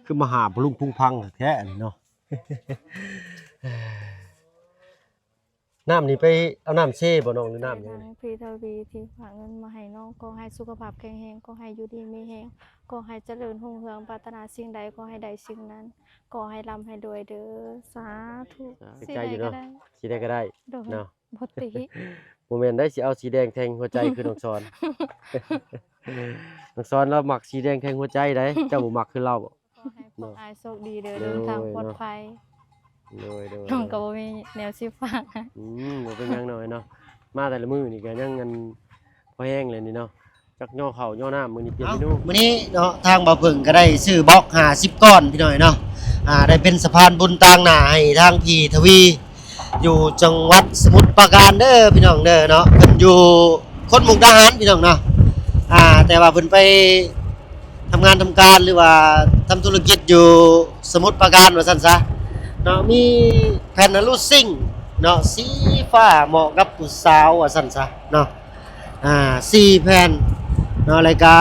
ຄືມາຫາພໍ່ລຸງພຸງພັງແທ້ນີ້ເນາະ. ນ້ຳນີ້ໄປເອົານ້ຳເຊບໍ່ນ້ອງ ຫຼືນ້ຳຫຍັງ? ທາງພີ່ທະວີທີ່ຝາກເງິນມາໃຫ້ນ້ອງ ຂໍໃຫ້ສຸຂະພາບແຂງແຮງ ຂໍໃຫ້ຢູ່ດີມີແຮງ ຂໍໃຫ້ຈະເລີນຮຸ່ງເຮືອງ ປາດຖະໜາສິ່ງໃດຂໍໃຫ້ໄດ້ສິ່ງນັ້ນ ຂໍໃຫ້ລ່ຳໃຫ້ລວຍເດີ ສາທຸ. ອ່າ ຊິໄດ້ກໍໄດ້ ຊິໄດ້ກໍໄດ້ ໂດຍ ເນາະ ບໍ່ຕິ ບໍ່ແມ່ນໄດ໋ ຊິເອົາສີແດງແທງຫົວໃຈຄືນ້ອງສອນ. ນ້ອງສອນລາວມັກສີແດງແທງຫົວໃຈໄດ໋ ເຈົ້າບໍ່ມັກຄືລາວບໍ? ຂໍໃຫ້ພວກອ້າຍໂຊກດີເດີ ເດີນທາງປອດໄພ. ໂດຍ ໂດຍ ນ້ອງກໍບໍ່ມີແນວຊິຝາກ. ອືມ ບໍ່ເປັນຫຍັງນ້ອຍເນາະ ມາແຕ່ລະມື້ນີ້ກໍຍັງອັນພໍແຮງແລ້ວນີ້ເນາະ ຈັກຍໍເຂົ້າຍໍນ້ຳ. ມື້ນີ້ປ່ຽນເມນູ ມື້ນີ້ເນາະ ທາງບ່າວເຜິ້ງກໍໄດ້ຊື້ບລັອກຫ້າສິບກ້ອນພີ່ນ້ອງເນາະ ອ່າ ໄດ້ເປັນສະພານບຸນຕາງໜ້າໃຫ້ທາງພີ່ທະວີ ຢູ່ຈັງຫວັດສະໝຸດປາການເດີພີ່ນ້ອງເດີເນາະ. ເພິ່ນຢູ່ຄົນມຸກດາຫານພີ່ນ້ອງເນາະ ອ່າ ແຕ່ວ່າເພິ່ນໄປທຳງານທຳການ ຫຼືວ່າທຳທຸລະກິດຢູ່ສະໝຸດປາການວ່າຊັ້ນຊະເນາະ. ມີແຜ່ນອະລູຊິງເນາະ ສີຟ້າເໝາະກັບຜູ້ສາວວ່າຊັ້ນຊະເນາະ ອ່າ ສີ່ແຜ່ນເນາະ ແລ້ວກະ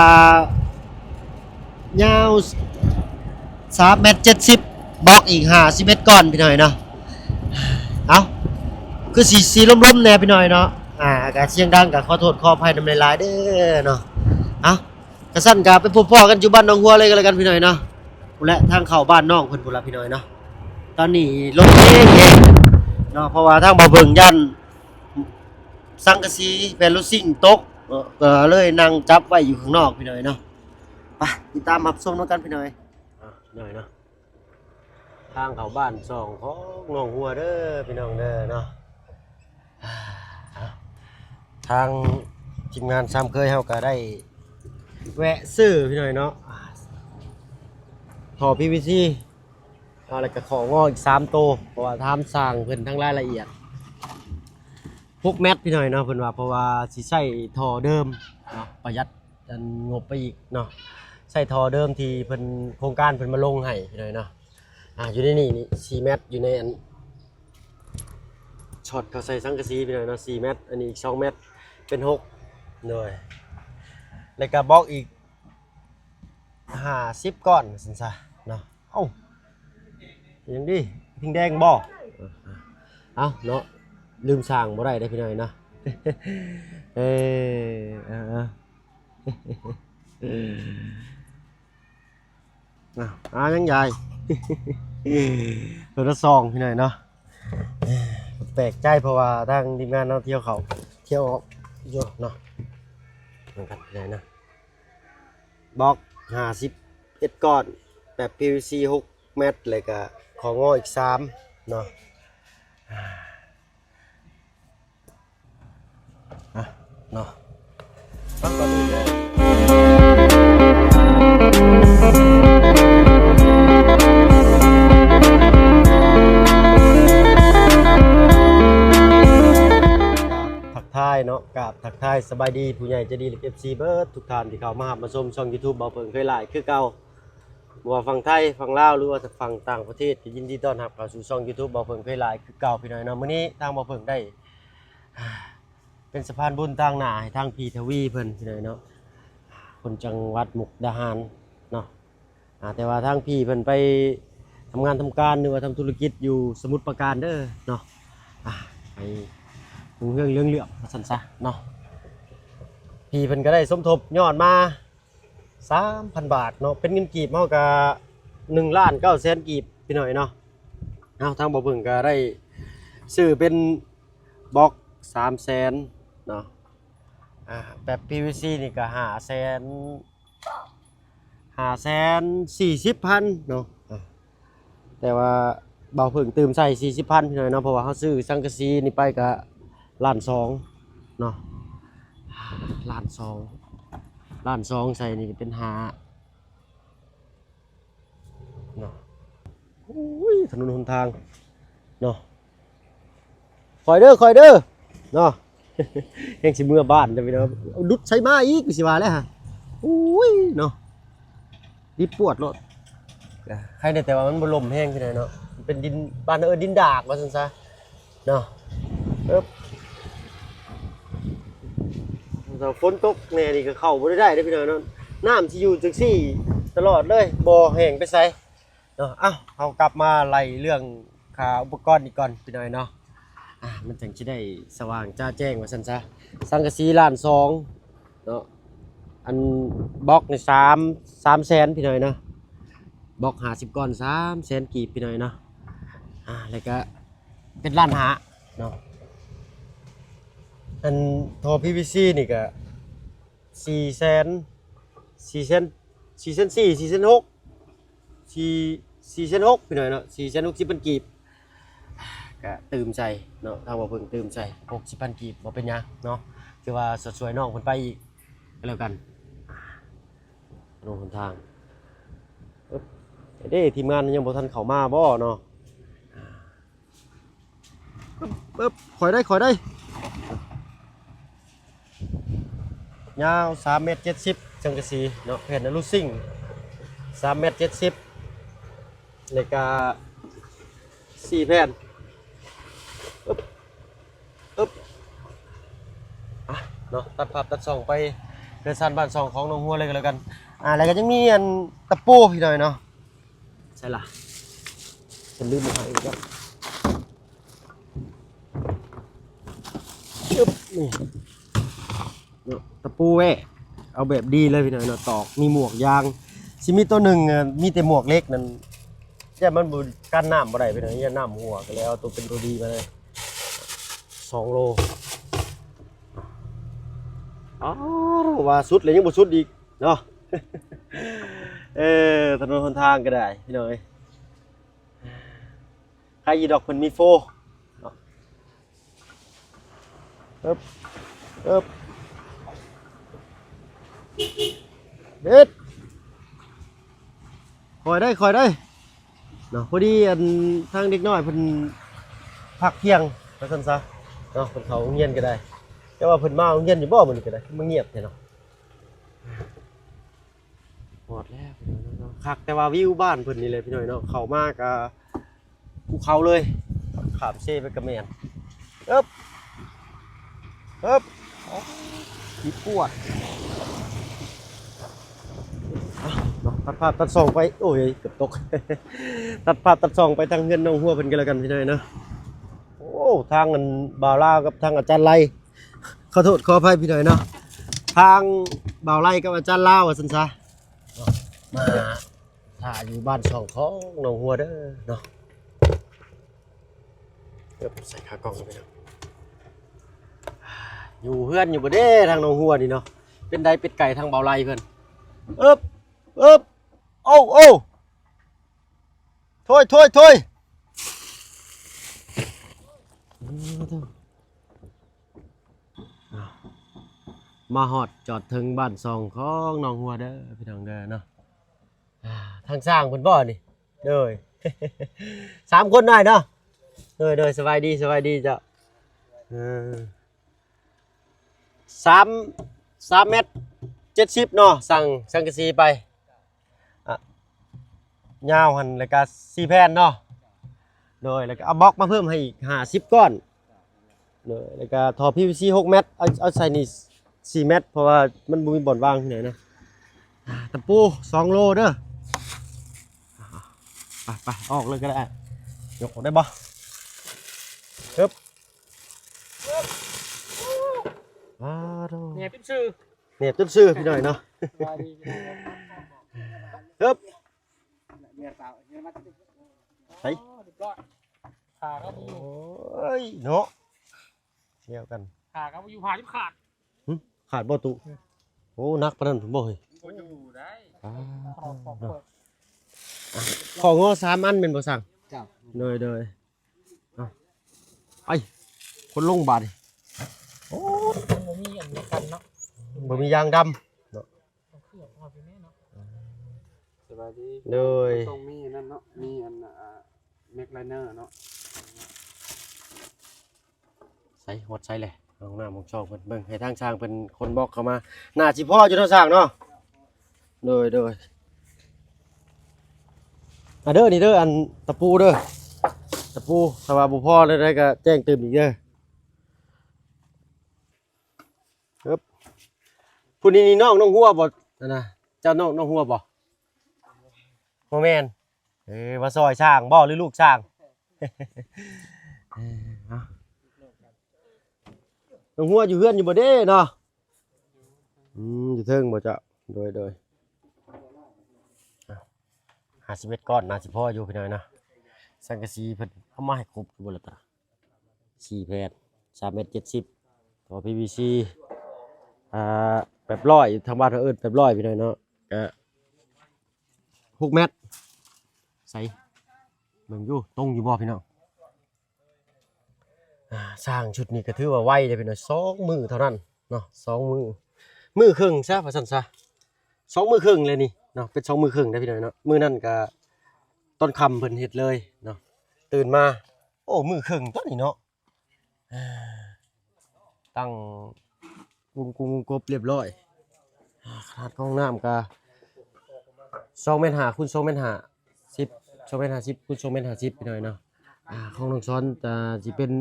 ຍາວສາມແມັດເຈັດສິບ ບລັອກອີກຫ້າສິບເອັດກ້ອນພີ່ນ້ອງເນາະ. ເອົ້າ ຄືຊິ ຊິລົມໆແດ່ພີ່ນ້ອງເນາະ ອ່າ ກະສຽງດັງກະຂໍໂທດຂໍອະໄພນຳຫຼາຍໆເດີເນາະ. ເອົ້າ ກະຊັ້ນກະໄປພົບພໍ້ກັນຢູ່ບ້ານໜອງຫົວເລີຍກໍແລ້ວກັນພີ່ນ້ອງເນາະ ພຸ້ນແຫຼະ ທາງເຂົ້າບ້ານນ້ອງເພິ່ນພຸ້ນລະພີ່ນ້ອງເນາະ. ຕອນນີ້ລົມແຮງໆເນາະ ເພາະວ່າທາງບ່າວເຜິ້ງຢ້ານສັງກະສີແຜ່ນໂລຊິງຕົກເນາະ ກໍເລີຍນັ່ງຈັບໄວ້ຢູ່ຂ້າງນອກພີ່ນ້ອງເນາະ. ໄປຕິດຕາມຮັບຊົມນຳກັນພີ່ນ້ອງເອີຍ. ອ່ະ ພີ່ນ້ອງເນາະ ທາງເຂົ້າບ້ານຊ່ອງຂອງໜອງຫົວເດີພີ່ນ້ອງເດີເນາະ. ທາງທີມງານສາມເຄີຍເຮົາກໍໄດ້ແວະຊື້ພີ່ນ້ອງເນາະ ທໍ່ ພີວີຊີ ອ່າ ແລ້ວກໍຂໍ້ງໍອີກສາມໂຕ ເພາະວ່າຖາມຊ່າງເພິ່ນທັງລາຍລະອຽດ ຫົກແມັດພີ່ນ້ອງເນາະ. ເພິ່ນວ່າເພາະວ່າຊິໃຊ້ທໍ່ເດີມເນາະ ປະຢັດອັນງົບໄປອີກເນາະ ໃຊ້ທໍ່ເດີມທີ່ເພິ່ນ ໂຄງການເພິ່ນມາລົງໃຫ້ພີ່ນ້ອງເນາະ. ອ່າ ຢູ່ໃນນີ້ນີ້ສີ່ແມັດ ຢູ່ໃນອັນຊັອດເຂົ້າໃສ່ສັງກະສີພີ່ນ້ອງເນາະ ສີ່ແມັດ ອັນນີ້ອີກສອງແມັດ ເປັນຫົກ ໂດຍ ແລ້ວກໍບລັອກອີກ ຫ້າສິບກ້ອນວ່າຊັ້ນຊະເນາະ. ເອົ້າ ຍັງດີ ພິງແດງບໍ່? ເອົ້າເນາະ ລືມສ້າງບໍ່ໄດ້ເດ້ພີ່ນ້ອງເນາະ. ເອີ ເອີ ເອີ ອ່າ ຍັງຢາຍ ໂຕລະສອງພີ່ນ້ອງເນາະ. ແປກໃຈ ເພາະວ່າທາງທີມງານເຮົາທ່ຽວເຂົ້າທ່ຽວອອກຢູ່ເນາະ ເໝືອນກັນພີ່ນ້ອງເນາະ. ບລັອກຫ້າສິບເອັດກ້ອນ ແປັບພີວີຊີຫົກແມັດ ແລ້ວກະຂໍ້ງໍອີກສາມເນາະ. ອ່າ ອ່ະ ເນາະ ຟັງກ່ອນອື່ນເດີ ທັກທາຍເນາະ ກາບທັກທາຍສະບາຍດີຜູ້ໃຫຍ່ໃຈດີ ແລະ ເອັຟຊີ ເບິດທຸກທ່ານທີ່ເຂົ້າມາຮັບມາຊົມຊ່ອງຢູທູບ ເບົາເຜິ້ງເຄີຍຫຼາຍຄືເກົ່າ. ບໍ່ວ່າຝັ່ງໄທ ຝັ່ງລາວ ຫຼືວ່າຝັ່ງຕ່າງປະເທດ ກໍຍິນດີຕ້ອນຮັບເຂົ້າສູ່ຊ່ອງຢູທູບ ເບົາເຜິ້ງເຄີຍຫຼາຍຄືເກົ່າ ພີ່ນ້ອງເນາະ. ມື້ນີ້ທາງເບົາເຜິ້ງໄດ້ ອ່າ ເປັນສະພານບຸນຕາງໜ້າໃຫ້ທາງພີ່ທະວີເພິ່ນ ພີ່ນ້ອງເນາະ ຄົນຈັງຫວັດມຸກດາຫານເນາະ. ອ່າ ແຕ່ວ່າທາງພີ່ເພິ່ນໄປທຳງານທຳການ ຫຼືວ່າທຳທຸລະກິດຢູ່ສະໝຸດປາການເດີເນາະ ອ່າ ໄປຮຸ່ງເຮືອງເຫຼືອງເຫຼື້ອມວ່າຊັ້ນຊະເນາະ. ພີ່ເພິ່ນກໍໄດ້ສົມທົບຍອດມາ ສາມພັນບາດເນາະ ເປັນເງິນກີບເຮົາກະໜຶ່ງລ້ານເກົ້າແສນກີບ ພີ່ນ້ອງເນາະ. ເອົາ ທາງເບົາເຜິ້ງກະໄດ້ຊື້ເປັນບລັອກສາມແສນເນາະ ອ່າ ແປັບພີວີຊີນີ້ກະຫ້າແສນ ຫ້າແສນສີ່ສິບພັນເນາະ ອ່າ ແຕ່ວ່າເບົາເຜິ້ງຕື່ມໃສ່ສີ່ສິບພັນ ພີ່ນ້ອງເນາະ ເພາະວ່າເຮົາຊື້ສັງກະສີນີ້ໄປກະລ້ານສອງເນາະ ລ້ານສອງ ລ້ານສອງໃສ່ນີ້ເປັນຫ້າເນາະ. ໂອ້ຍ ຖະໜົນຫົນທາງເນາະ ຄ່ອຍເດີ ຄ່ອຍເດີເນາະ. ແຮງຊິເມືອບ້ານເດີພີ່ນ້ອງ ດຸດໃສມາອີກ ຄືຊິວ່າແລ້ວຫະ. ໂອ້ຍເນາະ ດິບປວດໂລດ ໃຄແດ່ ແຕ່ວ່າມັນບໍ່ລົມແຮງ ພີ່ນ້ອງເນາະ. ມັນເປັນດິນ ບ້ານເອີ້ນດິນດາກວ່າຊັ້ນຊະເນາະ. ເອີບ ຖ້າຝົນຕົກແດ່ນີ້ກໍເຂົ້າບໍ່ໄດ້ເດ້ ພີ່ນ້ອງເນາະ. ນ້ຳຊິຢູ່ຈັ່ງຊີ້ ຕະຫຼອດເລີຍ ບໍ່ແຫ້ງໄປໃສເນາະ. ເອົ້າ ເຮົາກັບມາໄລ່ເລື່ອງຄ່າອຸປະກອນອີກກ່ອນພີ່ນ້ອງເນາະ. ອ່າ ມັນຈັ່ງຊິໄດ້ສະຫວ່າງຈະແຈ້ງວ່າຊັ້ນຊະ. ສັງກະສີລ້ານສອງເນາະ, ອັນບລັອກນີ້ສາມ ສາມແສນພີ່ນ້ອງເນາະ, ບລັອກຫ້າສິບກ້ອນ ສາມແສນກີບພີ່ນ້ອງເນາະ. ອ່າ ແລ້ວກະເປັນລ້ານຫ້າເນາະ. ອັນທໍ່ ພີວີຊີ ນີ້ກະສີ່ແສນ ສີ່ແສນ ສີ່ແສນສີ່ ສີ່ແສນຫົກ ສີ່ ສີ່ແສນຫົກພີ່ນ້ອງເນາະ, ສີ່ແສນຫົກສິບພັນກີບ. ກະຕື່ມໃສ່ເນາະ, ທາງບໍ່ເພິ່ງຕື່ມໃສ່ຫົກສິບພັນກີບ ບໍ່ເປັນຫຍັງເນາະ, ຖືວ່າຊ່ວຍນ້ອງເພິ່ນໄປອີກກໍແລ້ວກັນ. ຖະໜົນຫົນທາງ ເອີບ ເດ້ ທີມງານຍັງບໍ່ທັນເຂົ້າມາບໍ່ເນາະ. ປຶບ ປຶບ ຄ່ອຍໄດ້ ຄ່ອຍໄດ້. ຍາວສາມແມັດເຈັດສິບ ສັງກະສີເນາະ, ແຜ່ນອະລູຊິງສາມແມັດເຈັດສິບ ແລ້ວກະສີ່ແຜ່ນ. ອຶບ ອຶບ ອ່ະ ເນາະ, ຕັດພາບຕັດຊ່ອງໄປເຮືອນຊານບ້ານຊ່ອງຂອງໜອງຫົວເລີຍກໍແລ້ວກັນ. ອ່າ ແລ້ວກໍຍັງມີອັນຕະປູພີ່ນ້ອງເນາະ. ໃສ່ລະ ເພິ່ນລືມມາໃຫ້ອີກແລ້ວ. ອຶບ ນີ້ເນາະ ຕະປູແຫວະ ເອົາແບບດີເລີຍພີ່ນ້ອງເນາະ, ຕອກມີໝວກຢາງ. ຊິມີໂຕໜຶ່ງ ເອີ ມີແຕ່ໝວກເຫຼັກນັ້ນ ຢ້ານມັນບໍ່ກັນນ້ຳບໍ່ໄດ້ພີ່ນ້ອງ, ຢ້ານນ້ຳຮົ່ວ ກໍເລີຍເອົາໂຕເປັນໂຕດີມາເລີຍ ສອງໂລ. ອ້າວ ວ່າສຸດແລ້ວຍັງບໍ່ສຸດອີກ ເນາະ. ເອີ ຖະໜົນຫົນທາງກໍໄດ້ພີ່ນ້ອງເອີຍ, ໃຄຢູ່ດອກເພິ່ນມີໂຟເນາະ. ເອີບ ເອີບ ເຮັດ ຄ່ອຍໄດ້ ຄ່ອຍໄດ້. ເນາະ ພໍດີອັນທາງເດັກນ້ອຍເພິ່ນພັກທ່ຽງວ່າຊັ້ນຊະເນາະ, ເພິ່ນເຂົ້າໂຮງຮຽນກໍໄດ້, ແຕ່ວ່າເພິ່ນມາໂຮງຮຽນຢູ່ບໍ່ມື້ນີ້ກໍໄດ້, ຄືມາງຽບແທ້ເນາະ. ຮອດແລ້ວພີ່ນ້ອງເນາະ, ຄັກແຕ່ວ່າວິວບ້ານເພິ່ນນີ້ແຫຼະພີ່ນ້ອງເນາະ, ເຂົ້າມາກໍພູເຂົາເລີຍ, ຂ້າມເຊໄປກໍແມ່ນ. ເອີບ ເອີບ ໂອ້ ຂີ້ປວດ. ອ່ະ ເນາະ ຕັດພາບຕັດຊ່ອງໄປ ໂອ້ຍ ເກືອບຕົກ. ຕັດພາບຕັດຊ່ອງໄປທາງເຮືອນນ້ອງຫົວເພິ່ນກໍແລ້ວກັນພີ່ນ້ອງເນາະ. ໂອ້ ທາງອັນບ່າວລາວກັບທາງອາຈານໄລ ຂໍໂທດຂໍອະໄພພີ່ນ້ອງເນາະ, ທາງບ່າວໄລກັບອາຈານລາວວ່າຊັ້ນຊະ ມາຖ້າຢູ່ບ້ານຊ່ອງຂອງນ້ອງຫົວເດີເນາະ. ເອີບ ໃສ່ຂາກ້ອງກັນໄປເນາະ. ຢູ່ເຮືອນຢູ່ບໍ່ເດ້ທາງໜອງຫົວນີ້ເນາະ, ເປັນໃດເປັດໄກ່ທາງເບົາໄລເພິ່ນ. ເອີບ ເອີບ ໂອ້ ໂອ້ ໂທ້ຍ ໂທ້ຍ ໂທ້ຍ. ມາຮອດຈອດເຖິງບ້ານຊ່ອງຂອງໜອງຫົວເດີພີ່ນ້ອງເດີເນາະ. ອ່າ ທາງຊ່າງເພິ່ນບໍ່ນີ້? ໂດຍ ສາມຄົນໄດ້ເນາະ. ໂດຍ ໂດຍ ສະບາຍດີ ສະບາຍດີເຈົ້າ. ເອີ ສາມ ສາມແມັດເຈັດສິບເນາະ, ສັ່ງສັງກະສີໄປ ອ່ະ ຍາວຫັ້ນ ແລ້ວກະສີ່ແຜ່ນເນາະ. ໂດຍ ແລ້ວກະເອົາບລັອກມາເພີ່ມໃຫ້ອີກຫ້າສິບກ້ອນ. ໂດຍ ແລ້ວກະທໍ່ ພີວີຊີ ຫົກແມັດ ເອົາ ເອົາໃສ່ນີ້ສີ່ແມັດ ເພາະວ່າມັນບໍ່ມີບ່ອນວາງທີ່ໃດນະ. ອ່າ ຕະປູສອງໂລເດີ. ໄປ ໄປ ອອກເລີຍກໍໄດ້ ຍົກອອກໄດ້ບໍ່? ເອີບ ອ້າໂທ້ ແໜບຈົນຊື່ ແໜບຈົນຊື່ພີ່ນ້ອງເນາະ. ສະບາຍດີພີ່ນ້ອງ ເອີບ ໄປ ຂາກໍບໍ່ຢູ່ ໂອ້ຍເນາະ ດຽວກັນ ຂາກໍບໍ່ຢູ່ ຜ້າຈົນຂາດ. ຫຶ ຂາດບໍ່ຕຸ? ໂອ້ ໜັກປານນັ້ນພຸ້ນບໍ່ເຮີ້ຍ? ບໍ່ຢູ່ໄດ້ ອ້າ ຂໍງໍສາມອັນແມ່ນບໍ່? ສັ່ງ ເຈົ້າ ໂດຍ ໂດຍ. ເອົາ ໄປ ຄົນລົງບາດນີ້. ໂອ້ ມັນບໍ່ມີອັນນີ້ກັນເນາະ ບໍ່ມີຢາງດຳເນາະ. ເອົາເຄື່ອງອອກຢູ່ແນ່ເນາະ. ສະບາຍດີ ໂດຍ ຕ້ອງມີອັນນັ້ນເນາະ ມີອັນ ອ່າ ແມັກໄລເນີເນາະ. ໃສ ຮອດໃສແຫຼະ ຫ້ອງນ້ຳຫ້ອງຊອງເພິ່ນ ເບິ່ງໃຫ້ທາງຊ່າງເພິ່ນຂົນບລັອກເຂົ້າມາ ໜ້າຊິພໍຢູ່ເນາະຊ່າງເນາະ. ໂດຍ ໂດຍ ອາເດີ ນີ້ເດີ ອັນຕະປູເດີ ຕະປູ ຖ້າວ່າບໍ່ພໍແນວໃດກໍແຈ້ງຕື່ມອີກເດີ. ເອີບ ຜູ້ນີ້ນີ້ນ້ອງ ນ້ອງຫົວບໍ່? ອັນນະ ເຈົ້ານ້ອງ ນ້ອງຫົວບໍ່? ບໍ່ແມ່ນ ເອີ ມາຊ່ອຍຊ່າງບໍ່ ຫຼືລູກຊ່າງ? ເອີ ເອົາ ນ້ອງຫົວຢູ່ເຮືອນຢູ່ບໍ່ເດ້ເນາະ? ອືມ ຢູ່ເທິງບໍ່ເຈົ້າ? ໂດຍ ໂດຍ ເອົາ ຫ້າສິບເອັດກ້ອນ ໜ້າຊິພໍຢູ່ພີ່ນ້ອງເນາະ. ສັງກະສີເພິ່ນເອົາມາໃຫ້ຄົບຢູ່ບໍ່ລະຕາ? ສີ່ແຜ່ນ ສາມແມັດເຈັດສິບ ຕໍ່ ພີວີຊີ ອ່າ ແປບຮ້ອຍ ທາງບ້ານເຮົາເອີ້ນແປບຮ້ອຍ ພີ່ນ້ອງເນາະ ກະຫົກແມັດ ໃສ ເບິ່ງຢູ່ ຕົງຢູ່ບໍ່ພີ່ນ້ອງ? ອ່າ ສ້າງຊຸດນີ້ກໍຖືວ່າໄວເດ້ພີ່ນ້ອງ ສອງມື້ເທົ່ານັ້ນເນາະ ສອງມື້ ມື້ເຄິ່ງຊະ ວ່າຊັ້ນຊະ ສອງມື້ເຄິ່ງແລ້ວນີ້ເນາະ ເປັນສອງມື້ເຄິ່ງເດ້ພີ່ນ້ອງເນາະ. ມື້ນັ້ນກໍຕອນຄ່ຳເພິ່ນເຮັດເລີຍເນາະ ຕື່ນມາ ໂອ້ ມື້ເຄິ່ງຕົວນີ້ເນາະ ຕັ້ງວົງກຸງວົງກົບລຽບຮ້ອຍ. ຂະໜາດຂອງນ້ຳກະສອງແມັດຫ້າຄູນສອງແມັດຫ້າສິບ ສອງແມັດຫ້າສິບຄູນສອງແມັດຫ້າສິບ ພີ່ນ້ອງເນາະ. ອ່າ ຂອງນ້ອງສອນຈະ ຊິເປັນ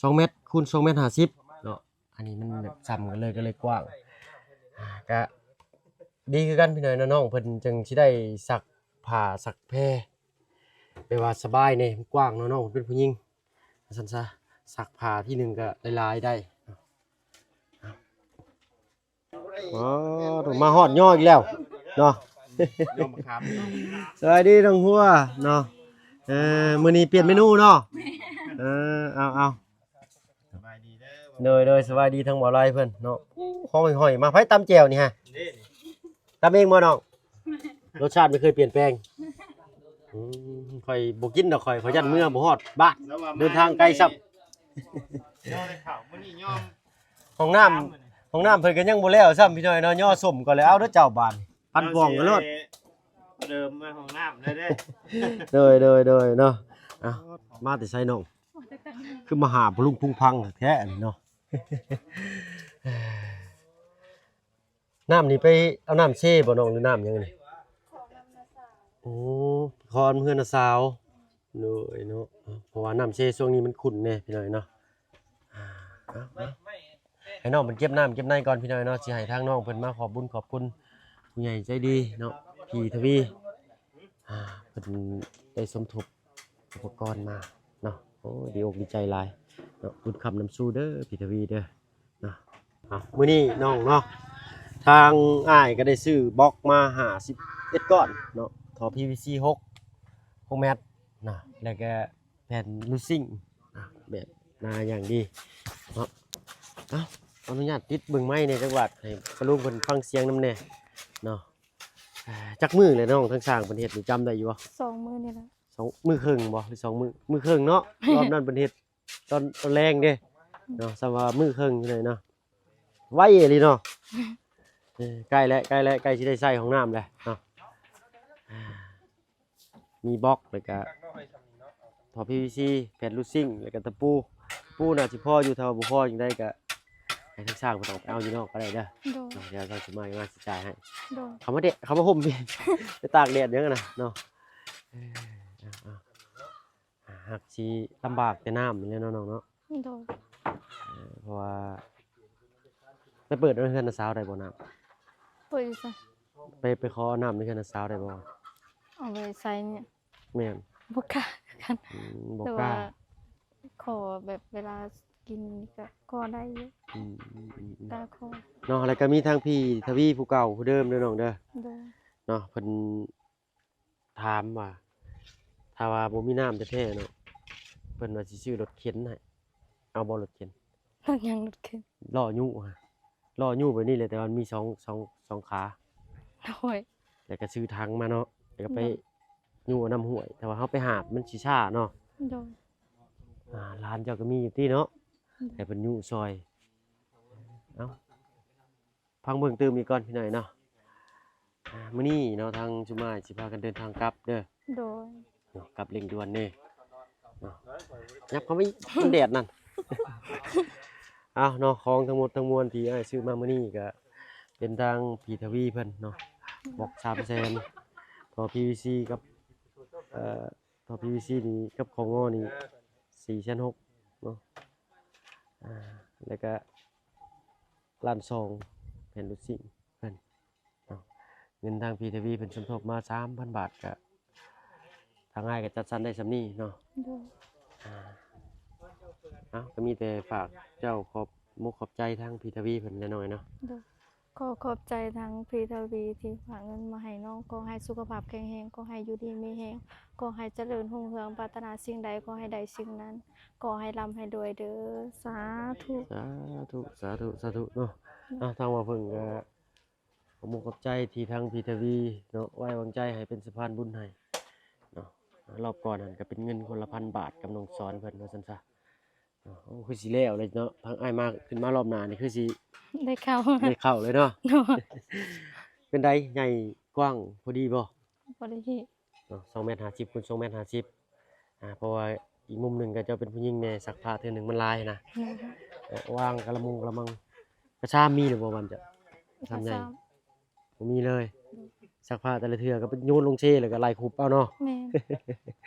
ສອງແມັດຄູນສອງແມັດຫ້າສິບເນາະ. ອັນນີ້ມັນແບບສ່ຳກັນເລີຍ ກໍເລີຍກວ້າງ ອ່າ ກະດີຄືກັນ ພີ່ນ້ອງເນາະ. ນ້ອງເພິ່ນຈຶ່ງຊິໄດ້ຊັກຜ້າຊັກແພ ແບບວ່າສະບາຍແດ່ ມັນກວ້າງເນາະ ນ້ອງເພິ່ນເປັນຜູ້ຍິງ ວ່າຊັ້ນຊະ ຊັກຜ້າທີໜຶ່ງກໍຫຼາຍໆໄດ້. ອໍ ມາຮອດຍໍອີກແລ້ວເນາະ. ສະບາຍດີນ້ອງຫົວເນາະ. ເອີ ມື້ນີ້ປ່ຽນເມນູເນາະ. ເອີ ເອົາໆ ສະບາຍດີເດີ. ໂດຍໆ ສະບາຍດີທາງບ່າວໄລເພິ່ນເນາະ. ໂອ້ ຫອມຫອຍໆ ມາ ໃຜຕຳແຈ່ວນີ້ຮະ? ນີ້ ຕຳເອງບໍ່ນ້ອງ? ລົດຊາດບໍ່ເຄີຍປ່ຽນແປງ. ອືມ ຂ້ອຍບໍ່ກິນດອກ ຂ້ອຍ ຂ້ອຍຢ້ານເມືອບໍ່ຮອດບ້ານ ເດີນທາງໄກຊ້ຳ. ຍໍໄດ້ເຂົ້າມື້ນີ້ຍອມ ຫ້ອງນ້ຳ ຫ້ອງນ້ຳເພິ່ນກໍຍັງບໍ່ແລ້ວຊ້ຳ ພີ່ນ້ອງເນາະ. ຍໍສົ້ມກ່ອນແລ້ວ ເອົາເດີເຈົ້າບາດນີ້ ປັ່ນປ່ອງກັນໂລດ. ເລີ່ມມາຫ້ອງນ້ຳແລ້ວເດ້. ໂດຍໆໆ ເນາະ. ເອົ້າ ມາແຕ່ໃສນ້ອງ? ຄືມາຫາພະລຸງພຸງພັງແທ້ນີ້ເນາະ. ນ້ຳນີ້ໄປເອົານ້ຳເຊບໍ່ນ້ອງ ຫຼືນ້ຳຫຍັງນີ້? ໂອ້ ຂໍນ້ຳເຮືອນນ້າສາວ. ໂດຍເນາະ ເພາະວ່ານ້ຳເຊຊ່ວງນີ້ມັນຂຸ້ນແດ່ພີ່ນ້ອງເນາະ. ອ່າ ເອົາ ເອົາ ໃຫ້ນ້ອງເພິ່ນເກັບນ້ຳເກັບໃນກ່ອນພີ່ນ້ອງເນາະ. ຊິໃຫ້ທາງນ້ອງເພິ່ນມາຂອບບຸນຂອບຄຸນຜູ້ໃຫຍ່ໃຈດີເນາະ ພີ່ທະວີ ອ່າ ເພິ່ນໄດ້ສົມທົບອຸປະກອນມາເນາະ. ໂອ້ ດີອົກດີໃຈຫຼາຍເນາະ ບຸນຄຳນຳສູ່ເດີ ພີ່ທະວີເດີ. ເນາະ ເອົາ ມື້ນີ້ນ້ອງເນາະ ທາງອ້າຍກໍໄດ້ຊື້ບລັອກມາຫ້າສິບເອັດກ້ອນເນາະ ທໍ່ ພີວີຊີ ຫົກ ຫົກແມັດເນາະ ແລ້ວກໍແຜ່ນລູດຊິງເນາະ ແບບໜາຢ່າງດີເນາະ. ເອົາ ຂໍອະນຸຍາດຕິດເບິ່ງໄມແດ່ຈັກບາດ ໃຫ້ປ້າລຸງເພິ່ນຟັງສຽງນຳແດ່ເນາະ. ເອີ ຈັກມື້ແລ້ວນ້ອງ ທາງຊ່າງເພິ່ນເຮັດນີ້ ຈຳໄດ້ຢູ່ບໍ່? ສອງມື້ນີ້ລະ. ສອງ ມື້ເຄິ່ງບໍ່ ຫຼືສອງມື້? ມື້ເຄິ່ງເນາະ. ແມ່ນ ຮອບນັ້ນເພິ່ນເຮັດ ຕອນ ຕອນແລງເດ້ເນາະ ສ່ຳວ່າມື້ເຄິ່ງຢູ່ໃດເນາະ. ໄວອີ່ຫຼີເນາະ. ເອີ ໃກ້ແລ້ວ ໃກ້ແລ້ວ ໃກ້ຊິໄດ້ໃຊ້ຫ້ອງນ້ຳແລ້ວເນາະ. ອ່າ ມີບລັອກ ແລ້ວກະທໍ່ ພີວີຊີ ແຜ່ນລູດຊິງ ແລ້ວກະຕະປູ. ຕະປູໜ້າຊິພໍຢູ່ ຖ້າວ່າບໍ່ພໍຈັ່ງໃດກະໃຫ້ທາງຊ່າງເພິ່ນອອກໄປເອົາຢູ່ນອກກໍໄດ້ເດີ. ໂດຍ ເນາະ ດຽວທາງສຸມາຍມາຊິຈ່າຍໃຫ້. ໂດຍ ເຂົ້າມາເດະ ເຂົ້າມາຫົ່ມ ໄປຕາກແດດຫຍັງນະເນາະ. ເອີ ເອົາໆ ອ່າ ຫາກຊິລຳບາກແຕ່ນ້ຳນີ້ແຫຼະເນາະນ້ອງເນາະ. ໂດຍ ເອີ ເພາະວ່າໄປເປີດເຮືອນນ້າສາວໄດ້ບໍ່ນ້ຳ? ເປີດຢູ່ໃສ? ໄປ ໄປຂໍນ້ຳໃນເຮືອນນ້າສາວໄດ້ບໍ່? ເອົາໄປໃສ່ນີ້ ແມ່ນ ບໍ່ກ້າຄືກັນ. ອືມ ບໍ່ກ້າ ແຕ່ວ່າຂໍແບບເວລາກິນນີ້ກໍຂໍໄດ້ຢູ່. ອືມໆໆ ກ້າຂໍເນາະ. ແລ້ວກໍມີທັງພີ່ທະວີຜູ້ເກົ່າຜູ້ເດີມເດີນ້ອງເດີ. ໂດຍ ເນາະ ເພິ່ນ ຖາມວ່າ ຖ້າວ່າບໍ່ມີນ້ຳແທ້ໆເນາະ ເພິ່ນວ່າຊິຊື້ລົດເຂັນໃຫ້ ເອົາບໍ່ລົດເຂັນ? ລົດຫຍັງ? ລົດເຂັນ ລໍ້ຍູ້ຫັ້ນ ລໍ້ຍູ້ແບບນີ້ແຫຼະ ແຕ່ວ່າມັນມີສອງ ສອງ ສອງຂາ. ໂດຍ ແລ້ວກໍຊື້ຖັງມາເນາະ ແລ້ວກໍໄປ ໂດຍ ຍູ້ເອົານ້ຳຫ້ວຍ ແຕ່ວ່າເຮົາໄປຫາບມັນຊິຊ້າເນາະ. ໂດຍ ອ່າ ຫຼານເຈົ້າກໍມີຢູ່ຕິເນາະ. ໂດຍ ໃຫ້ເພິ່ນຍູ້ຊ່ອຍ. ເອົ້າ ຟັງເບິ່ງຕື່ມອີກກ່ອນພີ່ນ້ອງເນາະ. ອ່າ ມື້ນີ້ເນາະ ທາງຊຸມາຍຊິພາກັນເດີນທາງກັບເດີ. ໂດຍ ເນາະ ກັບເລັ່ງດ່ວນເດ້ເນາະ. ຫຍັບເຂົ້າມາອີກ ມັນແດດນັ້ນ. ເອົາເນາະ ຂອງທັງໝົດທັງມວນທີ່ອ້າຍຊື້ມາມື້ນີ້ກໍເປັນທາງພີ່ທະວີເພິ່ນເນາະ ບລັອກສາມແສນ ທໍ່ ພີວີຊີ ກັບ ເອີ ທໍ່ ພີວີຊີ ນີ້ກັບຂອງງໍນີ້ສີ່ແສນຫົກເນາະ. ອ່າ ແລ້ວກະລ້ານສອງ ແຜ່ນລູດຊິງເພິ່ນເນາະ. ເງິນທາງພີ່ທະວີເພິ່ນສົມທົບມາສາມພັນບາດ ກະ ທາງອ້າຍກໍຈັດສັນໄດ້ສ່ຳນີ້ເນາະ. ໂດຍ. ອ່າ ເອົ້າ ກໍມີແຕ່ຝາກເຈົ້າຂອບມຸກຂອບໃຈທາງພີ່ທະວີເພິ່ນແຫຼະນ້ອຍເນາະ. ໂດຍ. ຂໍຂອບໃຈທາງພີ່ທະວີທີ່ຝາກເງິນມາໃຫ້ນ້ອງ. ຂໍໃຫ້ສຸຂະພາບແຂງແຮງ, ຂໍໃຫ້ຢູ່ດີມີແຮງ, ຂໍໃຫ້ຈະເລີນຮຸ່ງເຮືອງ, ປາດຖະໜາສິ່ງໃດຂໍໃຫ້ໄດ້ສິ່ງນັ້ນ, ຂໍໃຫ້ລ່ຳໃຫ້ລວຍເດີ້. ສາທຸ ສາທຸ ສາທຸ ສາທຸເນາະ. ໂດຍ. ອ່າ ທາງວ່າເພິ່ນກໍ ຂອບມຸກຂອບໃຈທີ່ທາງພີ່ທະວີເນາະ ໄວ້ວາງໃຈໃຫ້ເປັນສະພານບຸນໃຫ້ເນາະ. ລອບກ່ອນຫັ້ນກໍເປັນເງິນຄົນລະພັນບາດກັບນ້ອງສອນເພິ່ນວ່າຊັ້ນຊະເນາະ. ໂອ້ ຄືຊິແລ້ວເລີຍເນາະ ທາງອ້າຍມາ ຂຶ້ນມາລອບໜ້ານີ້ຄືຊິໄດ້ເຂົ້າ ໄດ້ເຂົ້າເລີຍເນາະ. ໂດຍ. ເປັນໃດ ໃຫຍ່ກວ້າງພໍດີບໍ່? ພໍດີ. ເນາະ ສອງແມັດຫ້າສິບຄູນສອງແມັດຫ້າສິບ ອ່າ ເພາະວ່າອີກມຸມໜຶ່ງກໍເຈົ້າເປັນຜູ້ຍິງແດ່ ຊັກຜ້າເທື່ອໜຶ່ງມັນຫຼາຍນະ. ໂດຍ. ເນາະ ວາງກະລະມຸງກະລະມັງ ກະຊາມມີຫຼືບໍ່ບ້ານເຈົ້າ? ກະຊາມໃຫຍ່ ກະຊາມບໍ່ມີເລີຍ. ໂດຍ. ຊັກຜ້າແຕ່ລະເທື່ອກໍໄປໂຍນລົງເຊ ແລ້ວກໍໄລ່ຄຸບເອົາເນາະ. ແມ່ນ.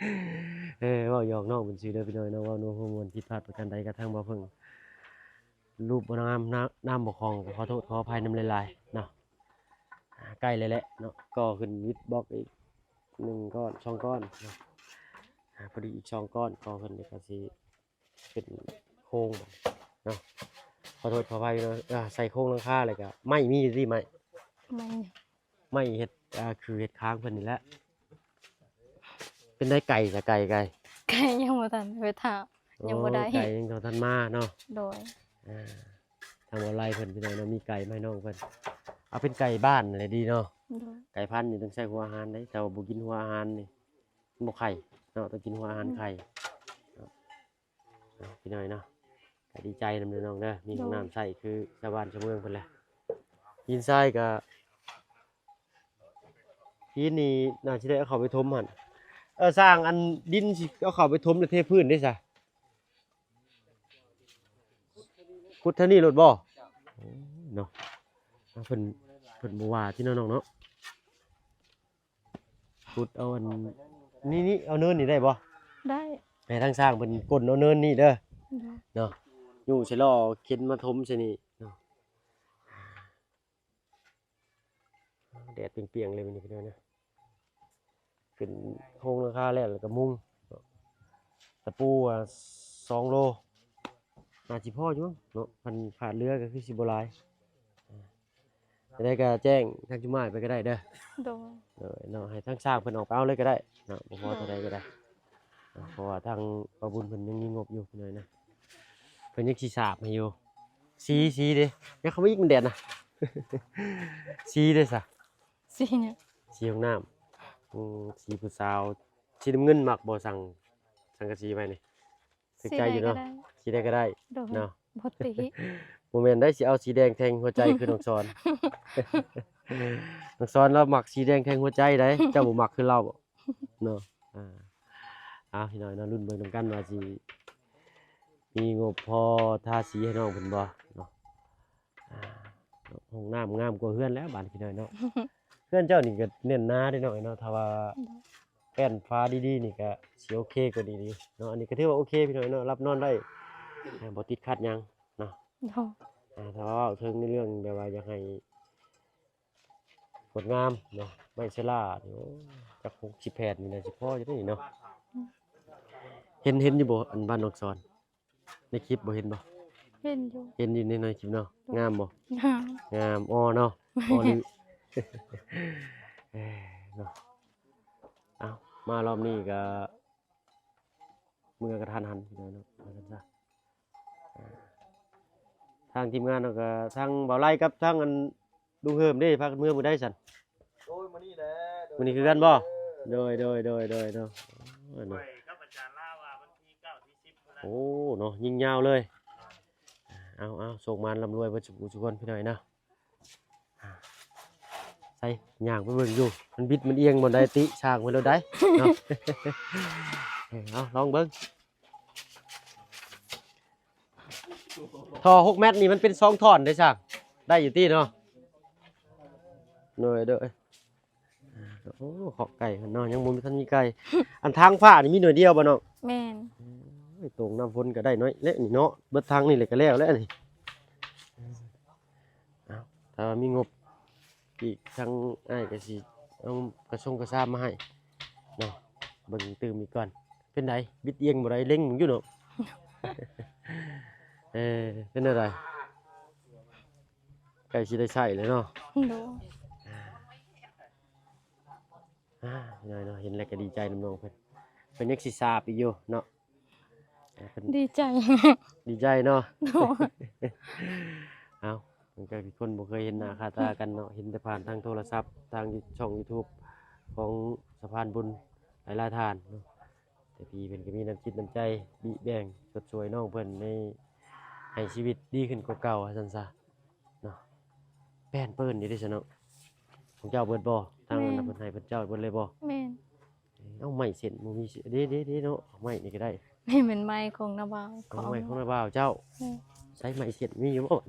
ເອີ ເວົ້າຫຍອກນ້ອງເພິ່ນຊື່ເດີພີ່ນ້ອງເນາະ ເວົ້ານົວຫົວມ່ວນ ຜິດພາດປະການໃດກໍທາງບໍ່ເພິ່ງ ຮູບບໍ່ງາມ ນາມ ນາມບໍ່ຄ່ອງ ກໍຂໍໂທດຂໍອະໄພນຳຫຼາຍໆເນາະ. ອ່າ ໃກ້ແລ້ວແຫຼະເນາະ ກໍ່ຂຶ້ນວິດບລັອກອີກໜຶ່ງກ້ອນສອງກ້ອນເນາະ. ອ່າ ພໍດີອີກສອງກ້ອນ ກໍ່ຂຶ້ນ ແລ້ວກໍຊິເປັນໂຄງເນາະ. ຂໍໂທດຂໍອະໄພເນາະ. ອ່າ ໃສ່ໂຄງຫຼັງຄາ ແລ້ວກໍໄມ້ມີຢູ່ຕິ ໄມ້ ໄມ້ ໄມ້ເຮັດ ອ່າ ຄືເຮັດຄາງເພິ່ນນີ້ແຫຼະ. ເປັນໃດໄກ່ຊະ ໄກ່ ໄກ່ ໄກ່ຍັງບໍ່ທັນໄປຖາມ ອໍ ຍັງບໍ່ໄດ້ ໄກ່ຍັງບໍ່ທັນມາເນາະ. ໂດຍ. ອ່າ ທາງບໍ່ໄລເພິ່ນພີ່ນ້ອງເນາະ ມີໄກ່ມາໃຫ້ນ້ອງເພິ່ນ ເອົາເປັນໄກ່ບ້ານແຫຼະດີເນາະ. ໂດຍ. ໄກ່ພັນນີ້ຕ້ອງໃຊ້ຫົວອາຫານເດ້ ຖ້າວ່າບໍ່ກິນຫົວອາຫານນີ້ບໍ່ໄຂ່ເນາະ ຕ້ອງກິນຫົວອາຫານໄຂ່ເນາະ. ເນາະ ພີ່ນ້ອງເນາະ ກໍດີໃຈນຳເດີນ້ອງເດີ ມີຫ້ອງນ້ຳໃຊ້ຄືຊາວບ້ານຊາວເມືອງເພິ່ນແຫຼະ. ຫີນຊາຍກໍ ຫີນນີ້ໜ້າຊິໄດ້ເອົາເຂົ້າໄປຖົມຫັ້ນ. ເອີ ຊ່າງ ອັນດິນຊິເອົາເຂົ້າໄປຖົມແລ້ວເທພື້ນເດ້ຊະ? ຂຸດເທົ່ານີ້ໂລດບໍ່? ໂອ້ ເນາະ ເພິ່ນ ເພິ່ນບໍ່ວ່າຕິເນາະນ້ອງເນາະ. ຂຸດເອົາອັນນີ້ ນີ້ ເອົາເນີນນີ້ໄດ້ບໍ່? ໄດ້. ໃຫ້ທາງຊ່າງເພິ່ນກົ້ນເອົາເນີນນີ້ເດີ. ໂດຍ. ເນາະ ຍູ້ໃສ່ລໍ້ເຂັນມາຖົມໃສ່ນີ້ເນາະ. ແດດປ່ຽງໆເລີຍມື້ນີ້ພີ່ນ້ອງເນາະ. ຂຶ້ນໂຄງຫຼັງຄາແລ້ວ ແລ້ວກໍມຸງ ຕະປູ ອ່າ ສອງໂລ ໜ້າຊິພໍຢູ່ເນາະ ຄັນຂາດເຫຼືອກໍຄືຊິບໍ່ຫຼາຍ. ຈັ່ງໃດກໍແຈ້ງທາງຈຸມາຍໄປກໍໄດ້ເດີ. ໂດຍ. ໂດຍເນາະ ໃຫ້ທາງຊ່າງເພິ່ນອອກໄປເອົາເລີຍກໍໄດ້ເນາະ ບໍ່ພໍເທົ່າໃດກໍໄດ້. ອ່າ ເພາະວ່າທາງປ້າບຸນເພິ່ນຍັງມີງົບຢູ່ພີ່ນ້ອງເນາະ ເພິ່ນຍັງຊິສາບໃຫ້ຢູ່. ສີ ສີເດ້ ຍັງເຂົ້າມາອີກ ມັນແດດນະ. ສີເດ້ຊະ? ສີຫຍັງ? ສີຫ້ອງນ້ຳ. ອືມ ສີຜູ້ສາວ ສີນ້ຳເງິນມັກບໍ່? ສັງ ສັງກະສີໄວ້ນີ້ ຖືກໃຈຢູ່ເນາະ. ສີໃດກໍໄດ້ ສີໃດກໍໄດ້. ໂດຍ. ເນາະ ບໍ່ຕິ ບໍ່ແມ່ນໄດ໋ ຊິເອົາສີແດງແທງຫົວໃຈຄືນ້ອງສອນ. ນ້ອງສອນລາວມັກສີແດງແທງຫົວໃຈໄດ໋ ເຈົ້າບໍ່ມັກຄືລາວເນາະ. ອ່າ ເອົາ ພີ່ນ້ອງເນາະ ລຸ້ນເບິ່ງນຳກັນວ່າຊິມີງົບພໍທາສີໃຫ້ນ້ອງເພິ່ນບໍ່ເນາະ. ອ່າ ຫ້ອງນ້ຳງາມກວ່າເຮືອນແລ້ວບາດນີ້ພີ່ນ້ອງເນາະ. ເຮືອນເຈົ້ານີ້ກໍແໜ້ນໜາເດ້ນ້ອງເນາະ ຖ້າວ່າ ໂດຍ ແປ້ນຝາດີໆນີ້ກໍຊິໂອເຄກວ່ານີ້ເນາະ. ອັນນີ້ກໍຖືວ່າໂອເຄພີ່ນ້ອງເນາະ ຮັບນອນໄດ້ ອ່າ ບໍ່ຕິດຂັດຫຍັງເນາະ. ໂດຍ. ອ່າ ຖ້າວ່າເວົ້າເຖິງໃນເລື່ອງແບບວ່າຢາກໃຫ້ງົດງາມເນາະ ໄມ້ເຊລານີ້ ໂອ້ ຈັກຫົກສິບແຜ່ນນີ້ນະ ຊິພໍຢູ່ເດ້ນີ້ເນາະ. ອືມ ເຫັນ ເຫັນຢູ່ບໍ່ ອັນບ້ານນ້ອງສອນ ໃນຄລິບບໍ່ ເຫັນບໍ່? ເຫັນຢູ່ ເຫັນຢູ່ໃນ ໃນຄລິບເນາະ. ໂດຍ. ງາມບໍ່? ງາມ ງາມ ອໍເນາະ ອໍ ເອີເນາະ. ເອົ້າ ມາລອບນີ້ກໍເມືອກະທັນຫັນເນາະ ວ່າຊັ້ນຊະ. ອ່າ ທາງທີມງານເຮົາກໍ ທາງບ່າວໄລກັບທາງອັນ ລຸງເຮີມເດ້ ພາກັນເມືອມື້ໃດຊັ້ນ? ໂອ້ຍ ມື້ນີ້ແຫຼະ. ໂດຍ. ມື້ນີ້ຄືກັນບໍ່? ໂດຍ ໂດຍ ໂດຍ ໂດຍ ໂດຍ ໂອ້ຍເນາະ. ຂ້ອຍກັບອາຈານລາວວ່າວັນທີເກົ້າ ທີສິບພຸ້ນນະ. ໂອ້ ເນາະ ຍິງຍາວເລີຍ. ເອົາ ເອົາ ໂຊກໝານລ່ຳລວຍເບິດສູ່ຜູ້ສູ່ຄົນ ພີ່ນ້ອງເນາະ. ໃສ່ ຍ່າງໄປເບິ່ງຢູ່ ມັນບິດມັນອຽງບ່ອນໃດ ຕິຊ່າງໄວ້ໂລດໄດ໋ເນາະ. ເອົາ ລອງເບິ່ງ. ທໍ່ຫົກແມັດນີ້ມັນເປັນສອງທ່ອນເດ້ຊ່າງ ໄດ້ຢູ່ຕິເນາະ? ໂດຍ ໂດຍ. ໂອ້ ຂອກໄກ່ເພິ່ນເນາະ ຍັງບໍ່ທັນມີໄກ່. ອັນທາງຟ້ານີ້ມີໜ່ວຍດຽວບໍ່ນ້ອງ? ແມ່ນ. ໂອ້ຍ ຕົງນ້ຳຝົນກໍໄດ້ໜ້ອຍແຫຼະນີ້ເນາະ ເບິດທາງນີ້ແຫຼະກໍແລ້ວແຫຼະນີ້. ເອົາ ຖ້າວ່າມີງົບອີກ ທາງອ້າຍກໍຊິເອົາກະຊົງກະຊາມມາໃຫ້ເນາະ. ເບິ່ງຕື່ມອີກກ່ອນ. ເປັນໃດ? ບິດອຽງບໍ່ໄດ້ ເລັງຢູ່ເນາະ. ເອີ ເປັນແນວໃດ? ໃກ້ຊິໄດ້ໃຊ້ແລ້ວເນາະ. ໂດຍ. ອ່າ ນ້ອຍເນາະ ເຫັນແລ້ວກໍດີໃຈນຳນ້ອງເພິ່ນ. ເພິ່ນຍັງຊິສາບອີກຢູ່ເນາະ. ເອີ ເພິ່ນ ດີໃຈ ດີໃຈເນາະ. ໂດຍ. ເອົ້າ ມັນກໍຄືຄົນບໍ່ເຄີຍເຫັນໜ້າຄ່າຕາກັນເນາະ ເຫັນແຕ່ຜ່ານທາງໂທລະສັບ ທາງຊ່ອງຢູທູບຂອງສະພານບຸນຫຼາຍໆທ່ານເນາະ. ແຕ່ພີ່ເພິ່ນກໍມີນ້ຳຈິດນ້ຳໃຈ ບິແບ່ງຊົດຊ່ວຍນ້ອງເພິ່ນໃນ ໃຫ້ຊີວິດດີຂຶ້ນກວ່າເກົ່າ ວ່າຊັ້ນຊະເນາະ. ແປ້ນເປີ້ນນີ້ເດ້ຊະເນາະ ຂອງເຈົ້າເບິດບໍ່? ທາງ ແມ່ນ ອັນນັ້ນເພິ່ນໃຫ້ເພິ່ນເຈົ້າເບິດເລີຍບໍ່? ແມ່ນ. ເອົ້າ ໄມ້ເສັ້ນບໍ່ມີ ເດ້ ເດ້ ເດ້ເນາະ ເອົາໄມ້ນີ້ກໍໄດ້. ນີ້ແມ່ນໄມ້ຂອງນ້າບ່າວ. ເອົາໄມ້ຂອງນ້າບ່າວເຈົ້າ. ແມ່ນ. ໃຊ້ໄມ້ເສັ້ນມີຢູ່ບໍ່?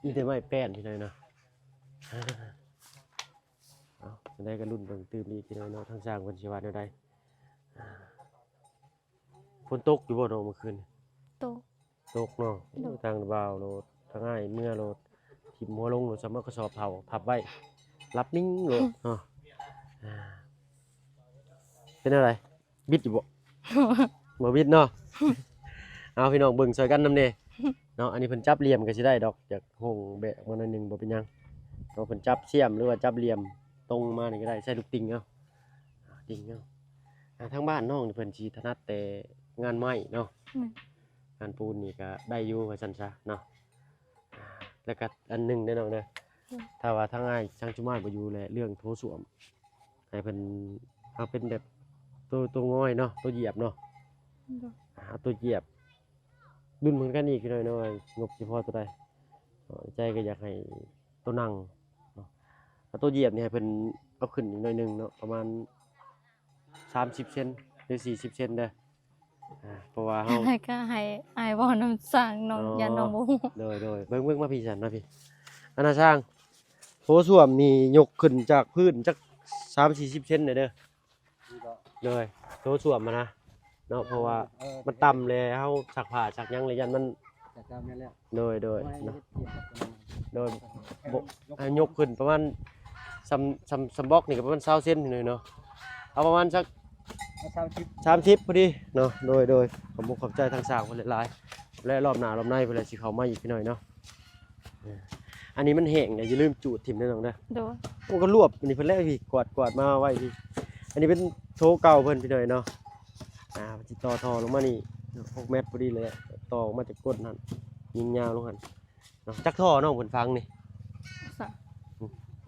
ມີແຕ່ໄມ້ແປ້ນພີ່ນ້ອງເນາະ. ເອົາ ຈັ່ງໃດກໍລຸ້ນເບິ່ງຕື່ມອີກພີ່ນ້ອງເນາະ ທາງຊ່າງເພິ່ນຊິວ່າແນວໃດ. ຝົນຕົກຢູ່ບໍ່ນ້ອງມື້ຄືນ? ຕົກ. ຕົກເນາະ. ໂດຍ. ໂອ້ ທາງບ່າວໂລດ ທາງອ້າຍເມືອໂລດ ຖິ້ມຫົວລົງໂລດ ສຳເອົາກະສອບເຂົ້າພັບໄວ້ ຫຼັບມິ່ງໂລດເນາະ. ອ່າ ເປັນແນວໃດ? ບິດຢູ່ບໍ່? ບໍ່ບິດເນາະ. ເອົາ ພີ່ນ້ອງເບິ່ງຊ່ອຍກັນນຳແດ່ເນາະ. ອັນນີ້ເພິ່ນຈັບຫຼ່ຽມກໍຊິໄດ້ດອກ ຢາກໂຄ້ງແບກມາໜ້ອຍໜຶ່ງ ບໍ່ເປັນຫຍັງເນາະ. ເພິ່ນຈັບສ່ຽມ ຫຼືວ່າຈັບຫຼ່ຽມຕົງມານີ້ກໍໄດ້ ໃສ່ລູກຕິ່ງເອົາ ຕິ່ງເອົາ. ອ່າ ທາງບ້ານນ້ອງນີ້ເພິ່ນຊິຖະໜັດແຕ່ງານໄມ້ເນາະ. ແມ່ນ. ງານປູນນີ້ກໍໄດ້ຢູ່ວ່າຊັ້ນຊະເນາະ. ແລ້ວກໍອັນໜຶ່ງເດ້ນ້ອງເດີ ອືມ ຖ້າວ່າທາງອ້າຍທາງຊຸມອ້າຍບໍ່ຢູ່ແຫຼະ ເລື່ອງໂຖສ້ວມ ໃຫ້ເພິ່ນເອົາເປັນແບບໂຕ ໂຕງອຍເນາະ ໂຕຢຽບເນາະ. ໂດຍ. ເອົາໂຕຢຽບ ລຸ້ນເພິ່ນກັນອີກໜ້ອຍໜຶ່ງ ງົບຊິພໍເທົ່າໃດ. ໃຈກໍຢາກໃຫ້ໂຕນັ່ງເນາະ. ເອົາໂຕຢຽບນີ້ໃຫ້ເພິ່ນເອົາຂຶ້ນອີກໜ້ອຍໜຶ່ງເນາະ ປະມານສາມສິບເຊັນ ຫຼື ສີ່ສິບເຊັນເດີ. ອ່າ ເພາະວ່າເຮົາ ໃຫ້ ກໍໃຫ້ອ້າຍເວົ້ານຳຊ່າງເນາະ. ອໍ ຢ້ານນ້ອງບໍ່ຮູ້. ໂດຍ ໂດຍ. ເບິ່ງ ເບິ່ງມາພີ້ຊັ້ນ ມາພີ້. ອັນນ່າຊ່າງ ໂຖສ້ວມນີ້ຍົກຂຶ້ນຈາກພື້ນຈັກສາມສີ່ສິບເຊັນເດີ. ໂດຍ ໂຖສ້ວມຫັ້ນນະເນາະ ເພາະວ່າ ເອີ ມັນຕ່ຳແລ້ວ ເຮົາຊັກຜ້າຊັກຫຍັງແລ້ວ ຢ້ານມັນ ຈັດການແມ່ນແລ້ວ. ໂດຍ ໂດຍ ບໍ່ໃຫ້ ເນາະ ເຮັດກຽມກັບ ໂດຍ ບໍ່ ໃຫ້ຍົກຂຶ້ນປະມານ ສ່ຳ ສ່ຳ ສ່ຳບລັອກນີ້ກໍປະມານຊາວເຊັນນີ້ເນາະ. ເອົາປະມານສັກ ເອົາສາມສິບ ສາມສິບພໍດີເນາະ. ໂດຍ ໂດຍ ຂອບອົກຂອບໃຈທາງຊ່າງເພິ່ນຫຼາຍໆ ແລະ ລອບໜ້າລອບໃນເພິ່ນລະຊິເຂົ້າມາອີກພີ່ນ້ອງເນາະ. ເອີ ອັນນີ້ມັນແຫ້ງແລ້ວ ຢ່າລືມຈູດຖິ້ມເດີນ້ອງເດີ. ໂດຍ. ໂອ້ ກໍລວບອັນນີ້ເພິ່ນແລ້ວ ພີ່ ກວາດ ກວາດມາໄວ້ ພີ່. ອັນນີ້ເປັນໂຖເກົ່າເພິ່ນພີ່ນ້ອງເນາະ. ອ່າ ເພິ່ນຊິຕໍ່ທໍ່ລົງມານີ້ ຫົກແມັດພໍດີແຫຼະ ຕໍ່ອອກມາຈາກກົ້ນຫັ້ນ ຍິງຍາວລົງຫັ້ນເນາະ. ຈັກທໍ່ນ້ອງເພິ່ນຝັງນີ້? ສະ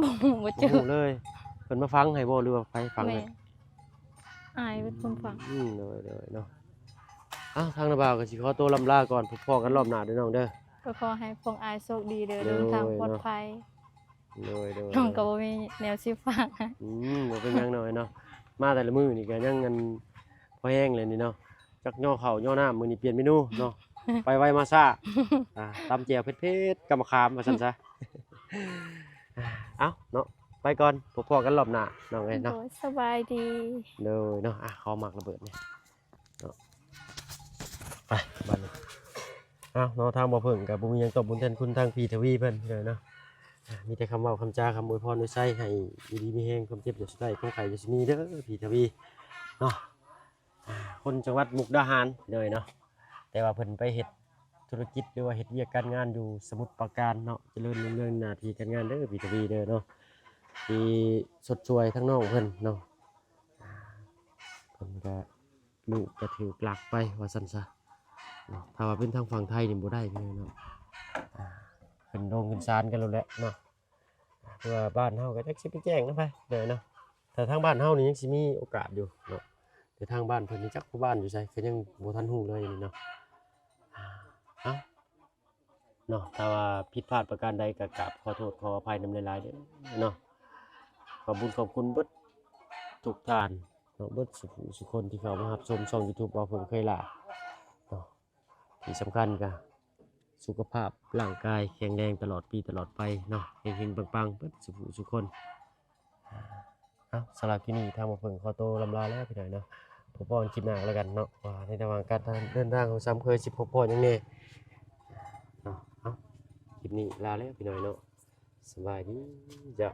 ບໍ່ຮູ້ ບໍ່ເຈີ ບໍ່ຮູ້ເລີຍ. ເພິ່ນມາຝັງໃຫ້ບໍ່ ຫຼືວ່າໃຜຝັງໃຫ້? ແມ່ນ. ອ້າຍເປັນຄົນຝັງ. ອືມ ໂດຍ ໂດຍເນາະ. ເອົ້າ ທາງນ້າບ່າວກໍຊິຂໍໂຕລ່ຳລາກ່ອນ ພົບພໍ້ກັນລອບໜ້າເດີນ້ອງເດີ. ກໍຂໍໃຫ້ພວກອ້າຍໂຊກດີເດີ ໂດຍ ເດີນທາງປອດໄພເນາະ. ໂດຍ ໂດຍ ນ້ອງກໍບໍ່ມີແນວຊິຝາກ. ອືມ ບໍ່ເປັນຫຍັງນ້ອງເອີຍເນາະ. ມາແຕ່ລະມື້ນີ້ກໍຍັງອັນພໍແຮງເລີຍນີ້ເນາະ. ຈັກຍໍເຂົ້າຍໍນ້ຳ ມື້ນີ້ປ່ຽນເມນູເນາະ ໄປໄວມາຊ້າ. ອ່າ ຕຳແຈ່ວເຜັດໆ ກັບມະຂາມວ່າຊັ້ນຊະ. ເອົ້າເນາະ ໄປກ່ອນ ພົບພໍ້ກັນລອບໜ້ານ້ອງເອີຍເນາະ. ໂດຍ ສະບາຍດີ. ໂດຍເນາະ. ອ່າ ຂໍໝາກລະເບີດນີ້ເນາະ. ໄປບາດນີ້. ເອົ້າເນາະ ທາງບ່າວເຜິ້ງກໍບໍ່ມີຫຍັງຕອບບຸນແທນຄຸນທາງພີ່ທະວີເພິ່ນເລີຍເນາະ. ອ່າ ມີແຕ່ຄຳເວົ້າຄຳຈາ ຄຳອວຍພອນອວຍໄຊ ໃຫ້ຢູ່ດີມີແຮງ ຄວາມເຈັບຢ່າສູ່ໄດ້ ຄວາມໄຂ້ຢ່າສູ່ມີເດີພີ່ທະວີເນາະ. ອ່າ ຄົນຈັງຫວັດມຸກດາຫານເລີຍເນາະ ແຕ່ວ່າເພິ່ນໄປເຮັດທຸລະກິດ ຫຼືວ່າເຮັດວຽກການງານຢູ່ສະໝຸດປາການເນາະ. ຈະເລີນຮຸ່ງເຮືອງໜ້າທີ່ການງານເດີພີ່ທະວີເດີເນາະ ທີ່ຊົດຊ່ວຍທາງນ້ອງເພິ່ນເນາະ. ອ່າ ເພິ່ນກະ ລູກກະຖືກລັກໄປວ່າຊັ້ນຊະເນາະ. ຖ້າວ່າເປັນທາງຝັ່ງໄທນີ້ບໍ່ໄດ້ພີ່ນ້ອງເນາະ. ອ່າ ຂຶ້ນໂດງຂຶ້ນສານກັນໂລດແຫຼະເນາະ. ເພາະວ່າບ້ານເຮົາກໍຈັກຊິໄປແຈ້ງນຳໃຜເດີເນາະ. ຖ້າທາງບ້ານເຮົານີ້ຍັງຊິມີໂອກາດຢູ່ເນາະ ແຕ່ທາງບ້ານເພິ່ນນີ້ຈັກຜູ້ບ້ານຢູ່ໃສ ກໍຍັງບໍ່ທັນຮູ້ເລີຍນີ້ເນາະ. ເອົ້າ ເນາະ ຖ້າວ່າຜິດພາດປະການໃດກໍກາບຂໍໂທດຂໍອະໄພນຳຫຼາຍໆເດີເນາະ. ຂອບບຸນຂອບຄຸນເບິດທຸກທ່ານເນາະ ເບິດສູ່ຜູ້ສູ່ຄົນທີ່ເຂົ້າມາຮັບຊົມຊ່ອງຢູທູບບ່າວເຜິ້ງເຄີຍຫຼ້າເນາະ. ທີ່ສຳຄັນກໍສຸຂະພາບຮ່າງກາຍແຂງແຮງຕະຫຼອດປີຕະຫຼອດໄປເນາະ ເຮັງໆ ປັງໆ ເບິດສູ່ຜູ້ສູ່ຄົນ. ເອົາ ສຳລັບຄລິບນີ້ທາງບ່າວເຜິ້ງຂໍໂຕລ່ຳລາແລ້ວພີ່ນ້ອງເນາະ. ພົບກັນຄລິບໜ້າແລ້ວກັນເນາະ ວ່າໃນລະຫວ່າງການເດີນທາງຂອງສາມເຄີຍຊິພົບພໍ້ຫຍັງແດ່ເນາະ. ເອົາ ຄລິບນີ້ລາແລ້ວພີ່ນ້ອງເນາະ. ສະບາຍດີເຈົ້າ.